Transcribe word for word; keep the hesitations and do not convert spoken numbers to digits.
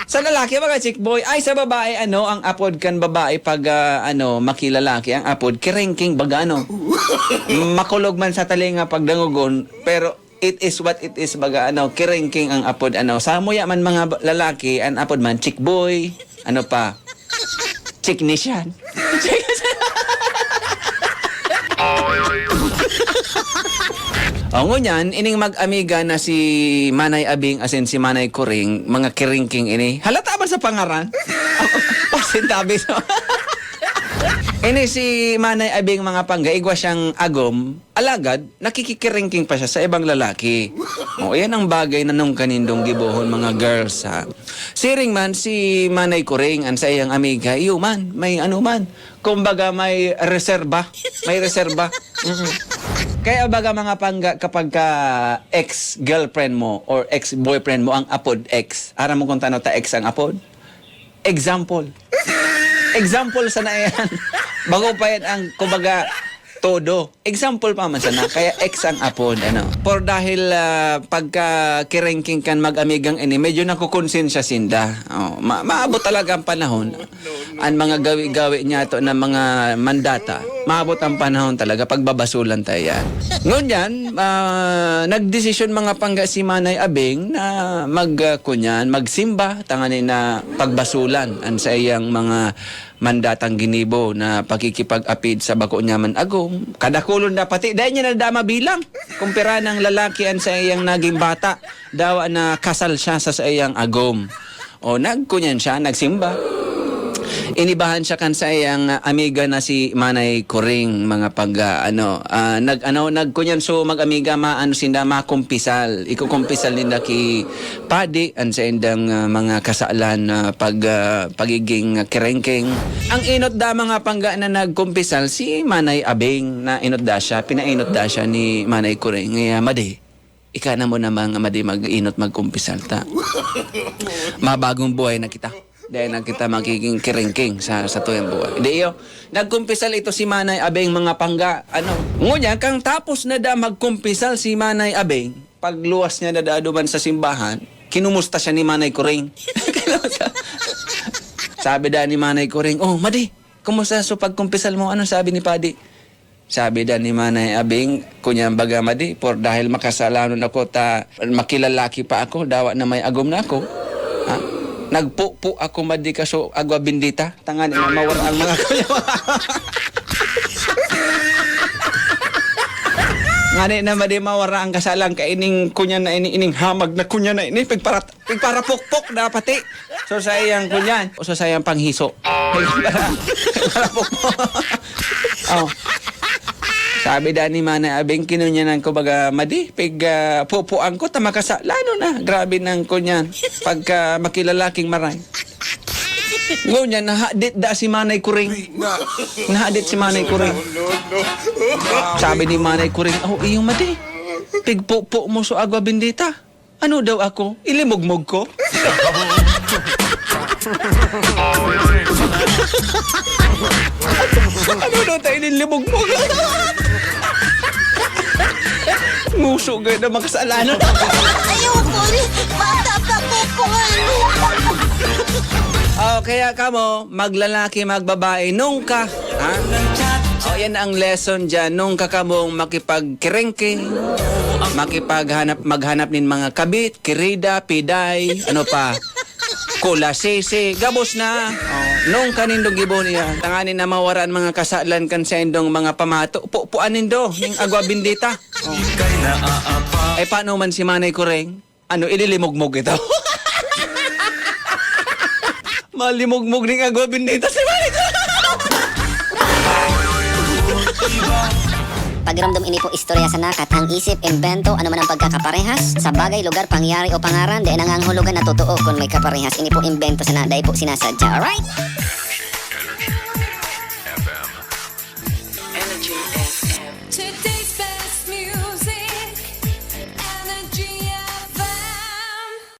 Sa lalaki, baga chick boy. Ay, sa babae, ano, ang apod kan babae pag, ah, ano, makilalaki, ang apod, kerengking baga, ano. Makulog man sa talinga pag dangogon, pero it is what it is, baga, ano, kerengking ang apod, ano. Sa muya man mga ba-, lalaki, ang apod man, chick boy, ano pa, technician. O, ngunyan, ining mag-amiga na si Manay Abing asin si Manay Kuring, mga kiringking ini. Halata ba sa pangaran? Pasintabi sa Ini si Manay Abing, mga pangga, igwa siyang agom, alagad, nakikikiringking pa siya sa ibang lalaki. O, yan ang bagay na nung kanindong gibohon, mga girls, ha? Siring man, si Manay Kuring, ang sa iyang amiga, iyo man, may ano man, kumbaga, may reserba. May reserba. Mm. Kaya baga, mga pangga, kapag ka ex-girlfriend mo or ex-boyfriend mo, ang apod ex, aram mo kung tano ta ex ang apod? Example. Example sana yan. Bago pa yan ang, kumbaga, todo. Example pa man sana. Kaya ex ang apod, ano. Por dahil, ah, pagka kirengking kan mag-amigang ini, medyo nakukonsensya sinda. Oh, ma-, maabot talaga ang panahon. An mga gawi-gawi niyato na mga mandata, maabot ang panahon talaga, pagbabasulan ta yan. Ngunyan, ah, nagdesisyon mga pangga si Manay Abing na mag, ah, kunyan, magsimba, tanganing na pagbasulan an saiyang mga mandatang ginibo na pakikipag-apid sa bako niya man agom. Kadakulon na pati, dai niya na da mabilang kung pira nang lalaki an saiyang naging bata. Dawa na kasal siya sa saiyang agom. O, nagkunyan siya, nagsimba. Inibahan siya kan saiyang, ah, amiga na si Manay Kuring, mga pag, ah, ano, ah, nag-, ano, nagkunyan, so, mag-amiga, maano sinda, makumpisal. Ikukumpisal ninda ki padi, an saindang, ah, mga kasalan na pag, ah, pagiging kirengking. Ang inot da, mga pangga, na nagkumpisal, si Manay Abing, na inot da siya, pinainot da siya ni Manay Kuring. Kaya, madi, ika na mo namang madi mag-inot, magkumpisal ta. Mabagong buhay na kita. Dahil na kita magiging kirengking sa, sa tuyang buhay. Di iyo, nagkumpisal ito si Manay Abeng, mga pangga. Ano? Ngunyan, kang tapos na da magkumpisal si Manay Abeng, pagluwas niya na da duman sa simbahan, kinumusta siya ni Manay Kuring. Kinumusta. Sabi da ni Manay Kuring, "Oh, madi, kumusta so pagkumpisal mo? Anong sabi ni Padi?" Sabi da ni Manay Abing, kunyan baga, madi, por dahil makasalanon ako ta makilalaki pa ako, dawa na may agom na ako. Ha? Nagpupo ako, madi, kaso agwa bendita. Tanganing na mawara ang mga kuya. Ngani na, madi, mawara ang kasalan kaining kunyan na ini, ining hamag na kunyan na ini, pigparat-, pigparapukpok na pati. So, sa iyang kunyan, o so, sa iyang panghiso. Pigparapukpok. Oh. Sabi da ni Manay Abing, kinunyanan ko baga, madi, pig, ah, pupuan ko, ta makasalanon na. Grabe nang kunyan. Pagka makilalaking maray. Ngunyan, nahadit da si Manay Kuring. Nahadit si Manay Kuring. Sabi ni Manay Kuring, "Oh, iyo, madi. Pigpupo mo so agwa bendita." "Ano daw ako? Ilimugmog ko?" "Ano daw ta ililimugmog?" Nguso gaya na makasalanan. Ayoko, bata pa po ko, ano. Oh, kaya kamo, maglalaki, magbabae, nungka, ha? O, yan ang lesson dyan. Nungka kamong makipagkerengke, makipaghanap, maghanap nin mga kabit, kirida, piday, ano pa, kulasisi, gabos na. O, nungka nindo gibo niya. Tanganing na mawara an mga kasalan kan saindong mga pamato. Pupuan nindo, ning agwa bendita. O. Ay, paano man si Manay Kuring? Ano, ililimugmog ito? Malimugmog ning agwa bendita si Manay. Pakiramdam, ini po istorya sana, kathang isip, imbento, ano man ang pagkakaparehas sa bagay, lugar, pangyayari o pangaran, di nangangahulugan na totoo kun may kaparehas. Ini po imbento sana, dai po sinasadya. Alright?